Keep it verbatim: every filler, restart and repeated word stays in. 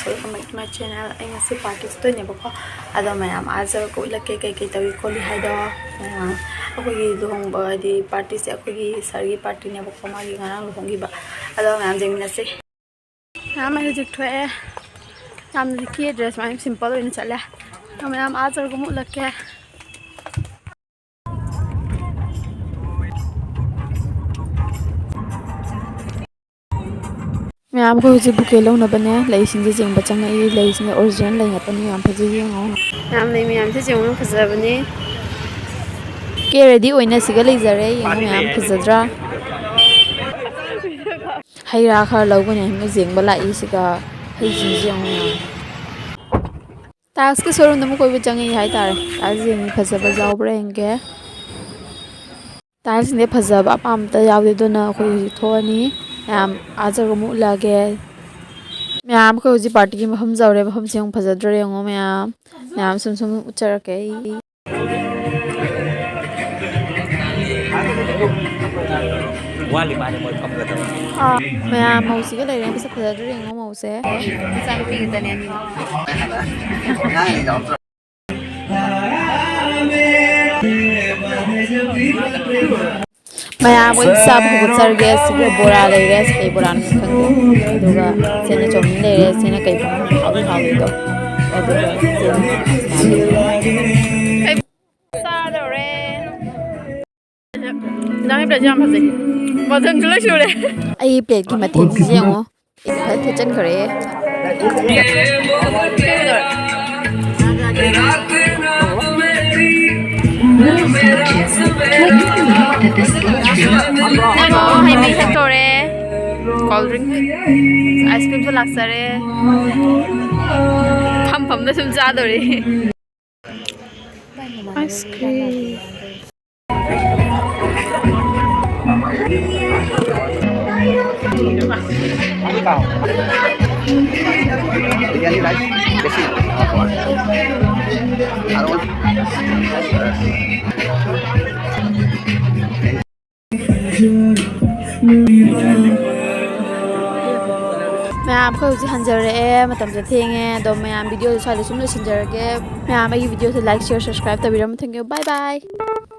Welcome back to my channel. ꯑꯩ ꯉꯁꯤ party ꯆꯠꯇꯣꯏꯅꯦꯕꯀꯣ꯫ ꯑꯗꯣ ꯃꯌꯥꯝ ꯑꯥ ꯆꯠꯂꯒ ꯎꯠꯂꯛꯀꯦ ꯀꯩꯀꯩ ꯇꯧꯏ ꯈꯣꯠꯂꯤ ꯍꯥꯏꯗꯣ꯫ ꯃꯌꯥꯝ ꯑꯩꯈꯣꯏꯒꯤ ꯂꯨꯍꯣꯡꯕ, ꯍꯥꯏꯗꯤ ꯄꯥꯔꯇꯤꯁꯦ ꯑꯩꯈꯣꯏꯒꯤ ꯁꯥꯔꯒꯤ ꯄꯥꯔꯇꯤꯅꯦꯕꯀꯣ, ꯃꯥꯒꯤ ꯉꯔꯥꯡ ꯂꯨꯍꯣꯡꯈꯤꯕ꯫ ꯑꯗꯣ ꯃꯌꯥꯝ ꯌꯦꯡꯃꯤꯟꯅꯁꯤ꯫ ꯃꯌꯥꯝ ꯑꯩ ꯍꯧꯖꯤꯛ ꯊꯣꯛꯑꯦ꯫ ꯌꯥꯝꯅ ꯀꯦꯗ꯭ꯔꯦ, ꯁꯨꯃꯥꯏꯅ ꯁꯤꯝꯄꯜ ꯑꯣꯏꯅ ꯆꯠꯂꯦ꯫ ꯑꯗꯣ ꯃꯌꯥꯝ ꯑꯥ ꯆꯠꯂꯒ ꯑꯃꯨꯛ ꯎꯠꯂꯛꯀꯦ꯫ ꯃꯌꯥꯝ ꯑꯩꯈꯣꯏ ꯍꯧꯖꯤꯛ ꯕꯨꯀꯦ ꯂꯧꯅꯕꯅꯦ꯫ ꯂꯩꯁꯤꯡꯁꯦ ꯌꯦꯡꯕ ꯆꯪꯉꯛꯏ꯫ ꯂꯩꯁꯤꯡꯁꯦ ꯑꯣꯔꯤꯖꯤꯅꯦꯜ ꯂꯩ ꯉꯥꯛꯇꯅꯤ꯫ ꯌꯥꯝ ꯐꯖꯩ, ꯌꯦꯡꯉꯣ꯫ ꯃꯌꯥꯝ ꯂꯩ ꯃꯌꯥꯝꯁꯦ ꯌꯦꯡꯉꯣ, ꯐꯖꯕꯅꯤ꯫ ꯀꯦ ꯔꯦꯗꯤ ꯑꯣꯏꯅ ꯁꯤꯒ ꯂꯩꯖꯔꯦ꯫ ꯌꯦꯡꯉꯣ ꯃꯌꯥꯝ, ꯐꯖꯗ꯭ꯔꯥ? ꯍꯩ ꯔꯥ ꯈꯔ ꯂꯧꯒꯅꯤ ꯍꯥꯏꯅ ꯌꯦꯡꯕ ꯂꯥꯛꯏ꯫ ꯁꯤꯒ ꯍꯩꯁꯤꯡꯁꯦ ꯌꯦꯡꯉꯣ ꯃꯌꯥꯝ꯫ ꯇꯥꯏꯜꯁꯀꯤ ꯁꯣꯔꯨꯝꯗ ꯑꯃꯨꯛ ꯀꯣꯏꯕ ꯆꯪꯉꯛꯏ ꯍꯥꯏꯇꯥꯔꯦ꯫ ꯇꯥꯏꯜꯁ ꯌꯦꯡꯉꯤ, ꯐꯖꯕ ꯌꯥꯎꯕ꯭ꯔꯥ ꯌꯦꯡꯒꯦ꯫ ꯇꯥꯏꯜꯁꯤꯡꯁꯦ ꯐꯖꯕ ꯑꯄꯥꯝꯕꯇ ꯌꯥꯎꯗꯦ, ꯑꯗꯨꯅ ꯑꯩꯈꯣꯏ ꯍꯧꯖꯤꯛ ꯊꯣꯛꯑꯅꯤ꯫ ꯃꯌꯥꯝ ꯑꯥ ꯆꯠꯂꯒ ꯑꯃꯨꯛ ꯎꯠꯂꯛꯑꯒꯦ꯫ ꯃꯌꯥꯝ ꯑꯩꯈꯣꯏ ꯍꯧꯖꯤꯛ ꯄꯥꯔꯇꯤꯒꯤ ꯃꯐꯝ ꯌꯧꯔꯦ꯫ ꯃꯐꯝꯁꯦ ꯌꯥꯝ ꯐꯖꯗ꯭ꯔꯣ ꯌꯦꯡꯉꯣ ꯃꯌꯥꯝ꯫ ꯃꯌꯥꯝ ꯁꯨꯝ ꯁꯨꯝ ꯎꯠꯆꯔꯛꯀꯦ ꯑꯩ꯫ ꯋꯥꯠꯂꯤ ꯃꯥꯅꯦ ꯃꯣꯏ ꯐꯝꯒꯗꯕ꯫ ꯑꯥ, ꯃꯌꯥꯝ ꯃꯧꯁꯤꯒ ꯂꯩꯔꯦ꯫ ꯃꯁꯛ ꯐꯖꯗ꯭ꯔꯣ ꯌꯦꯡꯉꯣ ꯃꯧꯁꯦ꯫ ꯃꯆꯥꯅꯨꯄꯤ ꯈꯛꯇꯅꯦ ꯑꯅꯤꯃꯛ꯫ ꯃꯌꯥꯝ ꯑꯩꯈꯣꯏ ꯆꯥꯕ ꯍꯧꯒꯠꯆꯔꯒꯦ꯫ ꯁꯤꯗ ꯕꯣꯔꯥ ꯂꯩꯔꯦ꯫ ꯁꯤ ꯀꯩ ꯕꯣꯔꯥꯅꯣ ꯈꯪꯗꯦ꯫ ꯑꯗꯨꯒ ꯁꯤꯅ ꯆꯧꯃꯤꯟ ꯂꯩꯔꯦ꯫ ꯁꯤꯅ ꯀꯩ ꯕꯣꯔꯥꯅꯣ? ꯍꯥꯎꯗꯤ ꯍꯥꯎꯋꯦ ꯑꯗꯣ꯫ ꯑꯗꯨꯒ ꯁꯤꯅ ꯆꯥꯗꯧꯔꯦ꯫ ꯅꯪꯒꯤ ꯄ꯭ꯂꯦꯠꯁꯦ ꯌꯥꯝ ꯐꯖꯩ꯫ ꯃꯊꯪꯁꯨ ꯂꯣꯏ ꯁꯨꯔꯦ꯫ ꯑꯩꯒꯤ ꯄ꯭ꯂꯦꯠꯀꯤ ꯃꯊꯦꯜꯁꯤꯁꯦ ꯌꯦꯡꯉꯣ꯫ ꯐꯖꯅ ꯊꯨꯞꯆꯟꯈ꯭ꯔꯦ꯫ ꯅꯪꯉꯣ ꯍꯩ ꯃꯍꯤ ꯊꯛꯇꯣꯔꯦ꯫ ꯀꯣꯜ ꯗ꯭ꯔꯤꯡ, ꯑꯥꯏꯁ ꯀ꯭ꯔꯤꯝꯁꯨ ꯂꯥꯛꯆꯔꯦ꯫ ꯐꯝ ꯐꯝꯗ ꯁꯨꯝ ꯆꯥꯗꯣꯔꯤ꯫ Ice cream. ꯃꯌꯥꯝ ꯑꯩꯈꯣꯏ ꯍꯧꯖꯤꯛ ꯍꯟꯖꯔꯛꯑꯦ, ꯃꯇꯝꯁꯦ ꯊꯦꯡꯉꯦ꯫ ꯑꯗꯣ ꯃꯌꯥꯝ, video ꯁꯦ ꯁ꯭ꯋꯥꯏꯗ ꯁꯨꯝ ꯂꯣꯏꯁꯤꯟꯖꯔꯒꯦ꯫ ꯃꯌꯥꯝ ꯑꯩꯒꯤ video say like, share, subscribe ꯇꯧꯕꯤꯔꯝꯃꯨ꯫ Thank you, bye bye꯫